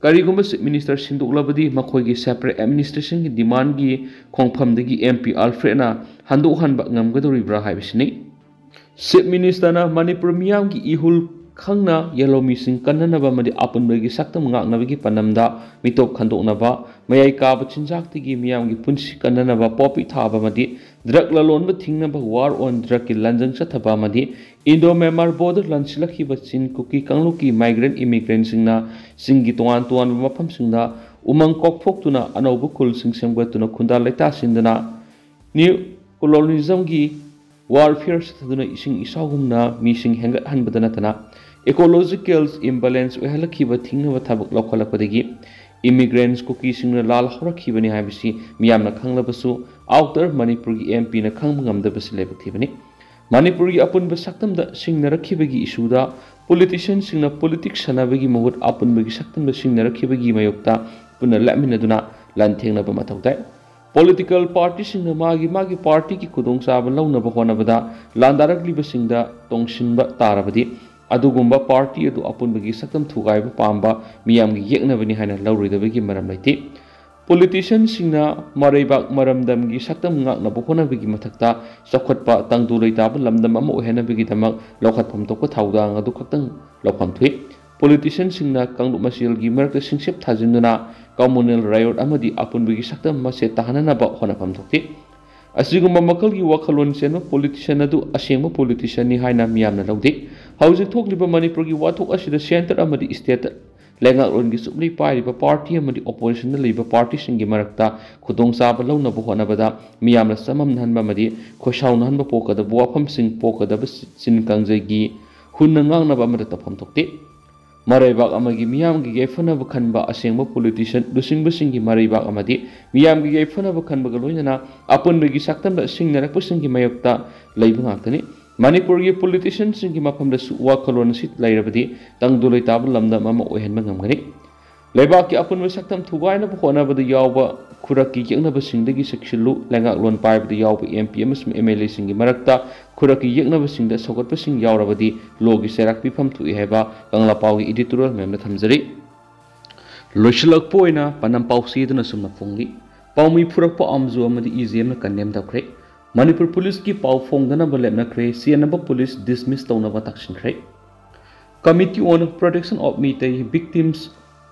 ꯀꯔꯤꯒꯨꯝꯕ Chief Minister ꯁꯤꯟꯗꯣꯛꯂꯕꯗꯤ ꯃꯈꯣꯏꯒꯤ separate administrationꯒꯤ demandꯒꯤ ꯈꯣꯡꯐꯝꯗꯒꯤ M P Alfredꯅ ꯍꯟꯗꯣꯛꯍꯟꯕ ꯉꯝꯒꯗꯧꯔꯤꯕ꯭ꯔꯥ ꯍꯥꯏꯕꯁꯤꯅꯤ꯫ Chief Ministerꯅ ꯃꯅꯤꯄꯨꯔ ꯃꯤꯌꯥꯝꯒꯤ ꯏꯍꯨꯜ ꯈꯪꯅ ꯌꯦꯜꯍꯧꯃꯤꯁꯤꯡ ꯀꯟꯅꯅꯕ ꯑꯃꯗꯤ ꯑꯄꯨꯟꯕꯒꯤ ꯁꯛꯇꯝ ꯉꯥꯛꯅꯕꯒꯤ ꯄꯥꯟꯗꯝꯗ ꯃꯤꯇꯣꯞ ꯈꯟꯗꯣꯛꯅꯕ, ꯃꯌꯥꯏ ꯀꯥꯕ ꯆꯤꯟꯖꯥꯛꯇꯒꯤ ꯃꯤꯌꯥꯝꯒꯤ ꯄꯨꯟꯁꯤ ꯀꯟꯅꯅꯕ ꯄꯣꯄꯤ ꯊꯥꯕ ꯑꯃꯗꯤ drug ꯂꯂꯣꯟꯕ ꯊꯤꯡꯅꯕ war on drugꯀꯤ ꯂꯥꯟꯖꯪ ꯆꯠꯊꯕ ꯑꯃꯗꯤ Indo-Myanmar border ꯂꯥꯟꯁꯤꯜꯂꯛꯈꯤꯕ ꯆꯤꯟ ꯀꯨꯀꯤ ꯀꯥꯡꯂꯨꯞꯀꯤ migrant immigrantꯁꯤꯡꯅ ꯆꯤꯡꯒꯤ ꯇꯣꯉꯥꯟ ꯇꯣꯉꯥꯟꯕ ꯃꯐꯝꯁꯤꯡꯗ ꯎꯃꯪ ꯀꯣꯛꯊꯣꯛꯇꯨꯅ ꯑꯅꯧꯕ ꯈꯨꯜꯁꯤꯡ ꯁꯦꯝꯒꯠꯇꯨꯅ ꯈꯨꯟꯗꯥ ꯂꯩꯇꯥꯁꯤꯟꯗꯨꯅ new colonialismꯒꯤ warfare ꯆꯠꯊꯗꯨꯅ ꯏꯁꯤꯡ ꯏꯆꯥꯎꯒꯨꯝꯅ ꯃꯤꯁꯤꯡ ꯍꯦꯟꯒꯠꯍꯟꯕꯗ ꯅꯠꯇꯅ ecological imbalance ꯑꯣꯏꯍꯜꯂꯛꯈꯤꯕ ꯊꯤꯡꯅꯕ ꯊꯕꯛ ꯂꯧꯈꯠꯂꯛꯄꯗꯒꯤ immigrants ꯀꯨꯀꯤꯁꯤꯡꯅ ꯂꯥꯜ ꯍꯧꯔꯛꯈꯤꯕꯅꯤ ꯍꯥꯏꯕꯁꯤ ꯃꯤꯌꯥꯝꯅ ꯈꯪꯂꯕꯁꯨ Outer ꯃꯅꯤꯄꯨꯔꯒꯤ M Pꯅ ꯈꯪꯕ ꯉꯝꯗꯕꯁꯤ ꯂꯥꯏꯕꯛ ꯊꯤꯕꯅꯤ꯫ ꯃꯅꯤꯄꯨꯔꯒꯤ ꯑꯄꯨꯟꯕ ꯁꯛꯇꯝꯗ ꯁꯤꯡꯅꯔꯛꯈꯤꯕꯒꯤ issueꯗ politicianꯁꯤꯡꯅ politics ꯁꯥꯟꯅꯕꯒꯤ ꯃꯍꯨꯠ ꯑꯄꯨꯟꯕꯒꯤ ꯁꯛꯇꯝꯗ ꯁꯤꯡꯅꯔꯛꯈꯤꯕꯒꯤ ꯃꯥꯌꯣꯛꯇ ꯄꯨꯟꯅ ꯂꯦꯞꯃꯤꯟꯅꯗꯨꯅ ꯂꯥꯟꯊꯦꯡꯅꯕ ꯃꯊꯧ ꯇꯥꯏ꯫ Political partyꯁꯤꯡꯅ ꯃꯥꯒꯤ ꯃꯥꯒꯤ partyꯒꯤ ꯈꯨꯗꯣꯡꯆꯥꯕ ꯂꯧꯅꯕ ꯍꯣꯠꯅꯕꯗ ꯂꯥꯟꯗꯥꯔꯛꯂꯤꯕꯁꯤꯡꯗ ꯇꯣꯡꯁꯤꯟꯕ ꯇꯥꯔꯕꯗꯤ ꯑꯗꯨꯒꯨꯝꯕ party ꯑꯗꯨ ꯑꯄꯨꯟꯕꯒꯤ ꯁꯛꯇꯝ ꯊꯨꯒꯥꯏꯕ ꯄꯥꯝꯕ ꯃꯤꯌꯥꯝꯒꯤ ꯌꯦꯛꯅꯕꯅꯤ ꯍꯥꯏꯅ ꯂꯧꯔꯣꯏꯗꯕꯒꯤ ꯃꯔꯝ ꯂꯩꯇꯦ꯫ Politicianꯁꯤꯡꯅ ꯃꯔꯩꯕꯥꯛ ꯃꯔꯝꯗꯝꯒꯤ ꯁꯛꯇꯝ ꯉꯥꯛꯅꯕ ꯍꯣꯠꯅꯕꯒꯤ ꯃꯊꯛꯇ ꯆꯥꯎꯈꯠꯄ ꯇꯪꯗꯨ ꯂꯩꯇꯥꯕ ꯂꯝꯗꯝ ꯑꯃ ꯑꯣꯏꯍꯟꯅꯕꯒꯤꯗꯃꯛ ꯂꯧꯈꯠꯐꯝ ꯊꯣꯛꯄ ꯊꯧꯗꯥꯡ ꯑꯗꯨ ꯈꯛꯇꯪ ꯂꯧꯐꯝ ꯊꯣꯛꯏ꯫ Politicianꯁꯤꯡꯅ ꯀꯥꯡꯂꯨꯞ ꯃꯁꯦꯜꯒꯤ ꯃꯔꯛꯇ ꯁꯤꯡꯁꯤꯞ ꯊꯥꯖꯤꯟꯗꯨꯅ communal riot ꯑꯃꯗꯤ ꯑꯄꯨꯟꯕꯒꯤ ꯁꯛꯇꯝ ꯃꯁꯦ ꯇꯥꯍꯟꯅꯅꯕ ꯍꯣꯠꯅꯐꯝ ꯊꯣꯛꯇꯦ꯫ ꯑꯁꯤꯒꯨꯝꯕ ꯃꯈꯜꯒꯤ ꯋꯥꯈꯜꯂꯣꯟ ꯆꯦꯟꯕ politician ꯑꯗꯨ ꯑꯁꯦꯡꯕ politicianꯅꯤ ꯍꯥꯏꯅ ꯃꯤꯌꯥꯝꯅ ꯂꯧꯗꯦ꯫ ꯍꯧꯖꯤꯛ ꯊꯣꯛꯂꯤꯕ ꯃꯅꯤꯄꯨꯔꯒꯤ ꯋꯥꯊꯣꯛ ꯑꯁꯤꯗ centre ꯑꯃꯗꯤ stateꯇ ꯂꯩꯉꯥꯛꯂꯣꯟꯒꯤ ꯆꯨꯞꯂꯤ ꯄꯥꯏꯔꯤꯕ party ꯑꯃꯗꯤ oppositionꯗ ꯂꯩꯕ partyꯁꯤꯡꯒꯤ ꯃꯔꯛꯇ ꯈꯨꯗꯣꯡꯆꯥꯕ ꯂꯧꯅꯕ ꯍꯣꯠꯅꯕꯗ ꯃꯤꯌꯥꯝꯅ ꯆꯃꯝꯅꯍꯟꯕ ꯑꯃꯗꯤ ꯈꯣꯏꯁꯥꯎꯅꯍꯟꯕ ꯄꯣꯛꯀꯗꯕ ꯋꯥꯐꯝꯁꯤꯡ ꯄꯣꯛꯀꯗꯕ ꯆꯤꯟ ꯀꯥꯡꯖꯩꯒꯤ ꯍꯨꯟꯅ ꯉꯥꯡꯅꯕ ꯑꯃꯗ ꯇꯧꯐꯝ ꯊꯣꯛꯇꯦ꯫ ꯃꯔꯩꯕꯥꯛ ꯑꯃꯒꯤ ꯃꯤꯌꯥꯝꯒꯤ ꯌꯥꯏꯐꯅꯕ ꯈꯟꯕ ꯑꯁꯦꯡꯕ politician ꯂꯨꯆꯤꯡꯕꯁꯤꯡꯒꯤ ꯃꯔꯩꯕꯥꯛ ꯑꯃꯗꯤ ꯃꯤꯌꯥꯝꯒꯤ ꯌꯥꯏꯐꯅꯕ ꯈꯟꯕꯒ ꯂꯣꯏꯅꯅ ꯑꯄꯨꯟꯕꯒꯤ ꯁꯛꯇꯝꯗ ꯁꯤꯡꯅꯔꯛꯄꯁꯤꯡꯒꯤ ꯃꯥꯌꯣꯛꯇ ꯂꯩꯕ ꯉꯥꯛꯇꯅꯤ꯫ ꯃꯅꯤꯄꯨꯔꯒꯤ politicianꯁꯤꯡꯒꯤ ꯃꯐꯝꯗꯁꯨ ꯋꯥꯈꯜꯂꯣꯟ ꯑꯁꯤ ꯂꯩꯔꯕꯗꯤ ꯇꯪꯗꯨ ꯂꯩꯇꯥꯕ ꯂꯝꯗꯝ ꯑꯃ ꯑꯣꯏꯍꯟꯕ ꯉꯝꯒꯅꯤ꯫ ꯂꯩꯕꯥꯛꯀꯤ ꯑꯄꯨꯟꯕ ꯁꯛꯇꯝ ꯊꯨꯒꯥꯏꯅꯕ ꯍꯣꯠꯅꯕꯗ ꯌꯥꯎꯕ ꯈꯨꯔꯛꯀꯤ ꯌꯦꯛꯅꯕꯁꯤꯡꯗꯒꯤ ꯆꯦꯛꯁꯤꯜꯂꯨ꯫ ꯂꯩꯉꯥꯛꯂꯣꯟ ꯄꯥꯏꯕꯗ ꯌꯥꯎꯕ M P ꯑꯃꯁꯨꯡ M L Aꯁꯤꯡꯒꯤ ꯃꯔꯛꯇ ꯈꯨꯔꯛꯀꯤ ꯌꯦꯛꯅꯕꯁꯤꯡꯗ ꯁꯧꯒꯠꯄꯁꯤꯡ ꯌꯥꯎꯔꯕꯗꯤ lawꯒꯤ ꯆꯩꯔꯥꯛ ꯄꯤꯐꯝ ꯊꯣꯛꯏ ꯍꯥꯏꯕ ꯀꯪꯂꯥꯄꯥꯎꯒꯤ editorial ꯃꯌꯥꯝꯅ ꯊꯝꯖꯔꯤ꯫ ꯂꯣꯏꯁꯤꯜꯂꯛꯄ ꯑꯣꯏꯅ ꯄꯥꯎ ꯆꯦꯗꯨꯅ ꯁꯨꯝꯅ ꯐꯣꯡꯂꯤ꯫ ꯄꯥꯎꯃꯤ ꯐꯨꯔꯛꯄ ꯑꯥꯝꯖꯨ ꯑꯃꯗꯤ ꯏ ꯖꯤ ꯑꯦꯝꯅ ꯀꯟꯗꯦꯝ ꯇꯧꯈ꯭ꯔꯦ꯫ ꯃꯅꯤꯄꯨꯔ ꯄꯨꯂꯤꯁꯀꯤ ꯄꯥꯎ ꯐꯣꯡꯗꯅꯕ ꯂꯦꯞꯅꯈ꯭ꯔꯦ꯫ ꯆꯦꯟꯅꯕ ꯄꯨꯂꯤꯁ ꯗꯤꯁꯃꯤꯁ ꯇꯧꯅꯕ ꯇꯥꯛꯁꯤꯟꯈ꯭ꯔꯦ꯫ Committee on Protection of Meitei Victims,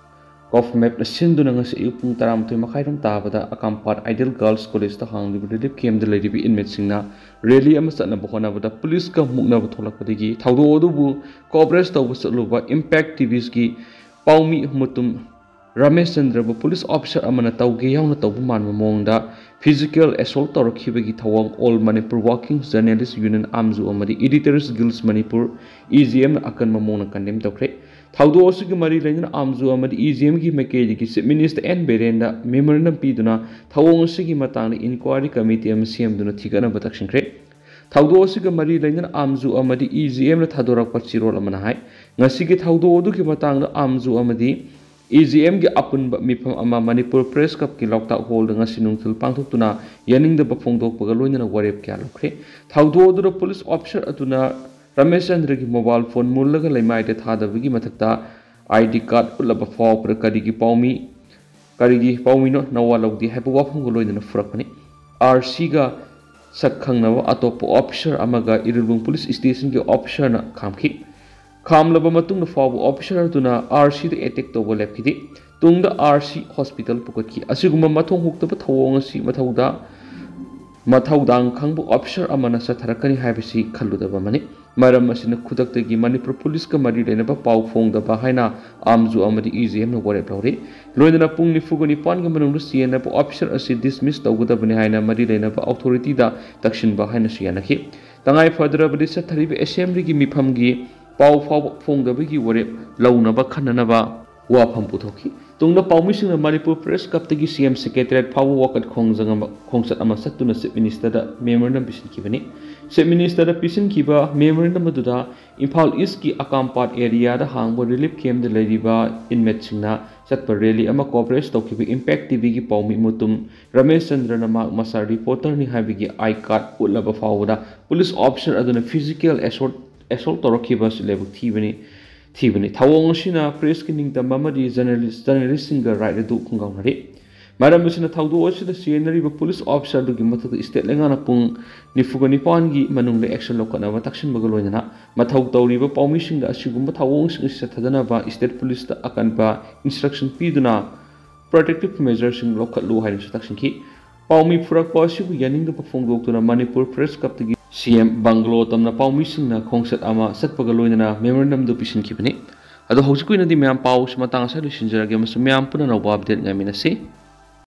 ꯀꯣꯐꯃꯦꯞꯅ ꯁꯤꯟꯗꯨꯅ ꯉꯁꯤ ꯑꯌꯨꯛ ꯄꯨꯡ ꯇꯔꯥꯃꯥꯊꯣꯏ ꯃꯈꯥꯏꯔꯣꯝ ꯇꯥꯕꯗ ꯑꯀꯥꯝꯄꯥꯠ ꯑꯥꯏꯗꯤꯌꯦꯜ ꯒꯥꯔꯜꯁ ꯀꯣꯂꯦꯖꯇ ꯍꯥꯡꯂꯤꯕ ꯔꯤꯂꯤꯐ ꯀꯦꯝꯞꯇ ꯂꯩꯔꯤꯕ ꯏꯟꯃꯦꯠꯁꯤꯡꯅ ꯔꯦꯂꯤ ꯑꯃ ꯆꯠꯅꯕ ꯍꯣꯠꯅꯕꯗ ꯄꯨꯂꯤꯁꯀ ꯃꯨꯛꯅꯕ ꯊꯣꯛꯂꯛꯄꯗꯒꯤ ꯊꯧꯗꯣꯛ ꯑꯗꯨꯕꯨ ꯀꯣꯚꯔꯦꯖ ꯇꯧꯕ ꯆꯠꯂꯨꯕ ꯏꯝꯄꯦꯛ ꯇꯤ ꯚꯤꯁꯀꯤ ꯄꯥꯎꯃꯤ ꯃꯨꯇꯨꯝ ꯔꯥꯃꯦꯁ ꯆꯟꯗ꯭ꯔꯕꯨ ꯄꯨꯂꯤꯁ ꯑꯣꯐꯤꯁꯥꯔ ꯑꯃꯅ ꯇꯧꯒꯦ ꯌꯥꯎꯅ ꯇꯧꯕ ꯃꯥꯟꯕ ꯃꯑꯣꯡꯗ ꯐꯤꯖꯤꯀꯦꯜ ꯑꯦꯁꯣꯜꯠ ꯇꯧꯔꯛꯈꯤꯕꯒꯤ ꯊꯧꯑꯣꯡ All Manipur Working Journalist Union, ꯑꯥꯝꯖꯨ ꯑꯃꯗꯤ Editors Guild Manipur, E G ꯑꯦꯝꯅ ꯑꯀꯟꯕ ꯃꯑꯣꯡꯗ ꯀꯟꯗꯦꯝ ꯇꯧꯈ꯭ꯔꯦ꯫ ꯊꯧꯗꯣꯛ ꯑꯁꯤꯒꯤ ꯃꯔꯤ ꯂꯩꯅꯅ ꯑꯥꯝꯖꯨ ꯑꯃꯗꯤ ꯏ ꯖꯤ ꯑꯦꯝꯒꯤ ꯃꯥꯏꯀꯩꯗꯒꯤ ꯆꯤꯐ ꯃꯤꯅꯤꯁꯇꯔ ꯑꯦꯟ ꯕꯤꯔꯦꯟꯗ ꯃꯦꯃꯣꯔꯦꯟꯗꯝ ꯄꯤꯗꯨꯅ ꯊꯧꯑꯣꯡ ꯑꯁꯤꯒꯤ ꯃꯇꯥꯡꯗ ꯏꯟꯀ꯭ꯋꯥꯏꯔꯤ ꯀꯃꯤꯇꯤ ꯑꯃ ꯁꯦꯝꯗꯨꯅ ꯊꯤꯒꯠꯅꯕ ꯇꯛꯁꯤꯟꯈ꯭ꯔꯦ꯫ ꯊꯧꯗꯣꯛ ꯑꯁꯤꯒ ꯃꯔꯤ ꯂꯩꯅꯅ ꯑꯥꯝꯖꯨ ꯑꯃꯗꯤ ꯏ ꯖꯤ ꯑꯦꯝꯅ ꯊꯥꯗꯣꯔꯛꯄ ꯆꯦꯔꯣꯜ ꯑꯃꯅ ꯍꯥꯏ, ꯉꯁꯤꯒꯤ ꯊꯧꯗꯣꯛ ꯑꯗꯨꯒꯤ ꯃꯇꯥꯡꯗ ꯑꯥꯝꯖꯨ ꯑꯃꯗꯤ ꯏ ꯖꯤ ꯑꯦꯝꯒꯤ ꯑꯄꯨꯟꯕ ꯃꯤꯐꯝ ꯑꯃ ꯃꯅꯤꯄꯨꯔ ꯄ꯭ꯔꯦꯁ ꯀ꯭ꯂꯕꯀꯤ ꯂꯣꯛꯇꯥꯛ ꯍꯣꯜꯗ ꯉꯁꯤ ꯅꯨꯡꯊꯤꯜ ꯄꯥꯡꯊꯣꯛꯇꯨꯅ ꯌꯥꯅꯤꯡꯗꯕ ꯐꯣꯡꯗꯣꯛꯄꯒ ꯂꯣꯏꯅꯅ ꯋꯥꯔꯦꯞ ꯀꯌꯥ ꯂꯧꯈ꯭ꯔꯦ꯫ ꯊꯧꯗꯣꯛ ꯑꯗꯨꯗ ꯄꯨꯂꯤꯁ ꯑꯣꯐꯤꯁꯥꯔ ꯑꯗꯨꯅ ꯔꯥꯃꯦꯁ ꯆꯟꯗ꯭ꯔꯒꯤ ꯃꯣꯕꯥꯏꯜ ꯐꯣꯟ ꯃꯨꯜꯂꯒ ꯂꯩꯃꯥꯏꯗ ꯊꯥꯗꯕꯒꯤ ꯃꯊꯛꯇ ꯑꯥꯏ ꯗꯤ ꯀꯥꯔꯗ ꯎꯠꯂꯕ ꯐꯥꯎꯕꯗ ꯀꯔꯤꯒꯤ ꯄꯥꯎꯃꯤ, ꯀꯔꯤꯒꯤ ꯄꯥꯎꯃꯤꯅꯣ ꯅꯋꯥ ꯂꯧꯗꯦ ꯍꯥꯏꯕ ꯋꯥꯐꯝꯒ ꯂꯣꯏꯅꯅ ꯐꯨꯔꯛꯄꯅꯤ꯫ ꯑꯥꯔ ꯁꯤꯒ ꯁꯛ ꯈꯪꯅꯕ ꯑꯇꯣꯞꯄ ꯑꯣꯐꯤꯁꯥꯔ ꯑꯃꯒ ꯏꯔꯤꯜꯕꯨꯡ ꯄꯨꯂꯤꯁ ꯁ꯭ꯇꯦꯁꯟꯒꯤ ꯑꯣꯐꯤꯁꯥꯔꯅ ꯈꯥꯝꯈꯤ꯫ ꯈꯥꯝꯂꯕ ꯃꯇꯨꯡꯗ ꯐꯥꯎꯕ ꯑꯣꯐꯤꯁꯥꯔ ꯑꯗꯨꯅ ꯑꯥꯔ ꯁꯤꯗ ꯑꯦꯇꯦꯛ ꯇꯧꯕ ꯂꯦꯞꯈꯤꯗꯦ꯫ ꯇꯨꯡꯗ ꯑꯥꯔ ꯁꯤ ꯍꯣꯁꯄꯤꯇꯥꯜ ꯄꯨꯈꯠꯈꯤ꯫ ꯑꯁꯤꯒꯨꯝꯕ ꯃꯊꯣꯡ ꯍꯨꯛꯇꯕ ꯊꯧꯑꯣꯡ ꯑꯁꯤ ꯃꯊꯧꯗ-, ꯃꯊꯧꯗꯥꯡ ꯈꯪꯕ ꯑꯣꯐꯤꯁꯥꯔ ꯑꯃꯅ ꯆꯠꯊꯔꯛꯀꯅꯤ ꯍꯥꯏꯕꯁꯤ ꯈꯜꯂꯨꯗꯕ ꯑꯃꯅꯤ꯫ ꯃꯔꯝ ꯑꯁꯤꯅ ꯈꯨꯗꯛꯇꯒꯤ ꯃꯅꯤꯄꯨꯔ ꯄꯨꯂꯤꯁꯀ ꯃꯔꯤ ꯂꯩꯅꯕ ꯄꯥꯎ ꯐꯣꯡꯗꯕ ꯍꯥꯏꯅ ꯑꯥꯝꯖꯨ ꯑꯃꯗꯤ ꯏ ꯖꯤ ꯑꯦꯝꯅ ꯋꯥꯔꯦꯞ ꯂꯧꯔꯤ꯫ ꯂꯣꯏꯅꯅ ꯄꯨꯡ ꯅꯤꯐꯨꯒ ꯅꯤꯄꯥꯟꯒꯤ ꯃꯅꯨꯡꯗ ꯆꯦꯟꯅꯕ ꯑꯣꯐꯤꯁꯥꯔ ꯑꯁꯤ ꯗꯤꯁꯃꯤꯁ ꯇꯧꯒꯗꯕꯅꯤ ꯍꯥꯏꯅ ꯃꯔꯤ ꯂꯩꯅꯕ ꯑꯣꯊꯣꯔꯤꯇꯤꯗ ꯇꯛꯁꯤꯟꯕ ꯍꯥꯏꯅꯁꯨ ꯌꯥꯅꯈꯤ꯫ ꯇꯉꯥꯏ ꯐꯗ꯭ꯔꯕꯗꯤ ꯆꯠꯊꯔꯤꯕ ꯑꯦꯁꯦꯝꯕ꯭ꯂꯤꯒꯤ ꯃꯤꯐꯝꯒꯤ ꯄꯥꯎ ꯐꯥꯎꯕ ꯐꯣꯡꯗꯕꯒꯤ ꯋꯥꯔꯦꯞ ꯂꯧꯅꯕ ꯈꯟꯅꯅꯕ ꯋꯥꯐꯝ ꯄꯨꯊꯣꯛꯈꯤ꯫ ꯇꯨꯡꯗ ꯄꯥꯎꯃꯤꯁꯤꯡꯅ ꯃꯅꯤꯄꯨꯔ ꯄ꯭ꯔꯦꯁ ꯀ꯭ꯂꯕꯇꯒꯤ ꯁꯤ ꯑꯦꯝ ꯁꯦꯀ꯭ꯔꯦꯇꯔꯤꯌꯦꯠ ꯐꯥꯎꯕ ꯋꯥꯀꯠ ꯈꯣꯡꯖꯪ ꯑꯃ, ꯈꯣꯡꯆꯠ ꯑꯃ ꯆꯠꯇꯨꯅ ꯆꯤꯐ ꯃꯤꯅꯤꯁꯇꯔꯗ ꯃꯦꯃꯣꯔꯦꯟꯗꯝ ꯄꯤꯁꯤꯟꯈꯤꯕꯅꯤ꯫ ꯆꯤꯐ ꯃꯤꯅꯤꯁꯇꯔꯗ ꯄꯤꯁꯤꯟꯈꯤꯕ ꯃꯦꯃꯣꯔꯦꯟꯗꯝ ꯑꯗꯨꯗ ꯏꯝꯐꯥꯜ ꯏꯁꯀꯤ ꯑꯀꯥꯝꯄꯥꯠ ꯑꯦꯔꯤꯌꯥꯗ ꯍꯥꯡꯕ ꯔꯤꯂꯤꯐ ꯀꯦꯝꯞꯇ ꯂꯩꯔꯤꯕ ꯏꯟꯃꯦꯠꯁꯤꯡꯅ ꯆꯠꯄ ꯔꯦꯂꯤ ꯑꯃ ꯀꯣꯚꯔꯦꯖ ꯇꯧꯈꯤꯕ ꯏꯝꯄꯦꯛ ꯇꯤ ꯚꯤꯒꯤ ꯄꯥꯎꯃꯤ ꯃꯨꯇꯨꯝ ꯔꯥꯃꯦꯁ ꯆꯟꯗ꯭ꯔꯅ ꯃꯍꯥꯛ ꯃꯁꯥ ꯔꯤꯄꯣꯔꯇꯔꯅꯤ ꯍꯥꯏꯕꯒꯤ ꯑꯥꯏ ꯀꯥꯔꯗ ꯎꯠꯂꯕ ꯐꯥꯎꯕꯗ ꯄꯨꯂꯤꯁ ꯑꯣꯐꯤꯁꯥꯔ ꯑꯗꯨꯅ ꯐꯤꯖꯤꯀꯦꯜ ꯑꯦꯁꯣꯜꯠ, ꯑꯦꯁꯣꯜꯠ ꯇꯧꯔꯛꯈꯤꯕ ꯑꯁꯤ ꯂꯥꯏꯕꯛ ꯊꯤꯕꯅꯤ꯫ ꯊꯤꯕꯅꯤ꯫ ꯊꯧꯑꯣꯡ ꯑꯁꯤꯅ ꯄ꯭ꯔꯦꯁꯀꯤ ꯅꯤꯡꯇꯝꯕ ꯑꯃꯗꯤ ꯖꯔꯅꯦꯂꯤꯁ, ꯖꯔꯅꯦꯂꯤꯁꯁꯤꯡꯒ ꯔꯥꯏꯠ ꯑꯗꯨ ꯈꯨꯡꯒꯪꯅꯔꯤ꯫ ꯃꯔꯝ ꯑꯁꯤꯅ ꯊꯧꯗꯣꯛ ꯑꯁꯤꯗ ꯆꯦꯟꯅꯔꯤꯕ ꯄꯨꯂꯤꯁ ꯑꯣꯐꯤꯁꯥꯔꯗꯨꯒꯤ ꯃꯊꯛꯇ ꯁ꯭ꯇꯦꯠ ꯂꯩꯉꯥꯛꯅ ꯄꯨꯡ ꯅꯤꯐꯨꯒ ꯅꯤꯄꯥꯟꯒꯤ ꯃꯅꯨꯡꯗ ꯑꯦꯛꯁꯟ ꯂꯧꯈꯠꯅꯕ ꯇꯛꯁꯤꯟꯕꯒ ꯂꯣꯏꯅꯅ ꯃꯊꯧ ꯇꯧꯔꯤꯕ ꯄꯥꯎꯃꯤꯁꯤꯡꯗ ꯑꯁꯤꯒꯨꯝꯕ ꯊꯧꯑꯣꯡꯁꯤꯡ ꯑꯁꯤ ꯆꯠꯊꯗꯅꯕ ꯁ꯭ꯇꯦꯠ ꯄꯨꯂꯤꯁꯇ ꯑꯀꯟꯕ ꯏꯟꯁꯇ꯭ꯔꯛꯁꯟ ꯄꯤꯗꯨꯅ ꯄ꯭ꯔꯣꯇꯦꯛꯇꯤꯞ ꯃꯦꯖꯔꯁꯤꯡ ꯂꯧꯈꯠꯂꯨ ꯍꯥꯏꯅꯁꯨ ꯇꯛꯁꯤꯟꯈꯤ꯫ ꯄꯥꯎꯃꯤ ꯐꯨꯔꯛꯄ ꯑꯁꯤꯕꯨ ꯌꯥꯅꯤꯡꯗꯕ ꯐꯣꯡꯗꯣꯛꯇꯨꯅ ꯃꯅꯤꯄꯨꯔ ꯄ꯭ꯔꯦꯁ ꯀ꯭ꯂꯕꯇꯒꯤ ꯁꯤ ꯑꯦꯝ ꯕꯪꯒꯂꯣ ꯇꯝꯅ ꯄꯥꯎꯃꯤꯁꯤꯡꯅ ꯈꯣꯡꯆꯠ ꯑꯃ ꯆꯠꯄꯒ ꯂꯣꯏꯅꯅ ꯃꯦꯃꯣꯔꯦꯟꯗꯝꯗꯨ ꯄꯤꯁꯤꯟꯈꯤꯕꯅꯤ꯫ ꯑꯗꯣ ꯍꯧꯖꯤꯛꯀꯤ ꯑꯣꯏꯅꯗꯤ ꯃꯌꯥꯝ ꯄꯥꯎꯁꯤ ꯃꯇꯥꯡ ꯑꯁꯤꯗ ꯂꯣꯏꯁꯤꯟꯖꯔꯒꯦ ꯑꯃꯁꯨꯡ ꯃꯌꯥꯝ ꯄꯨꯟꯅ ꯑꯅꯧꯕ ꯑꯞꯗꯦꯠ ꯉꯥꯏꯃꯤꯟꯅꯁꯤ꯫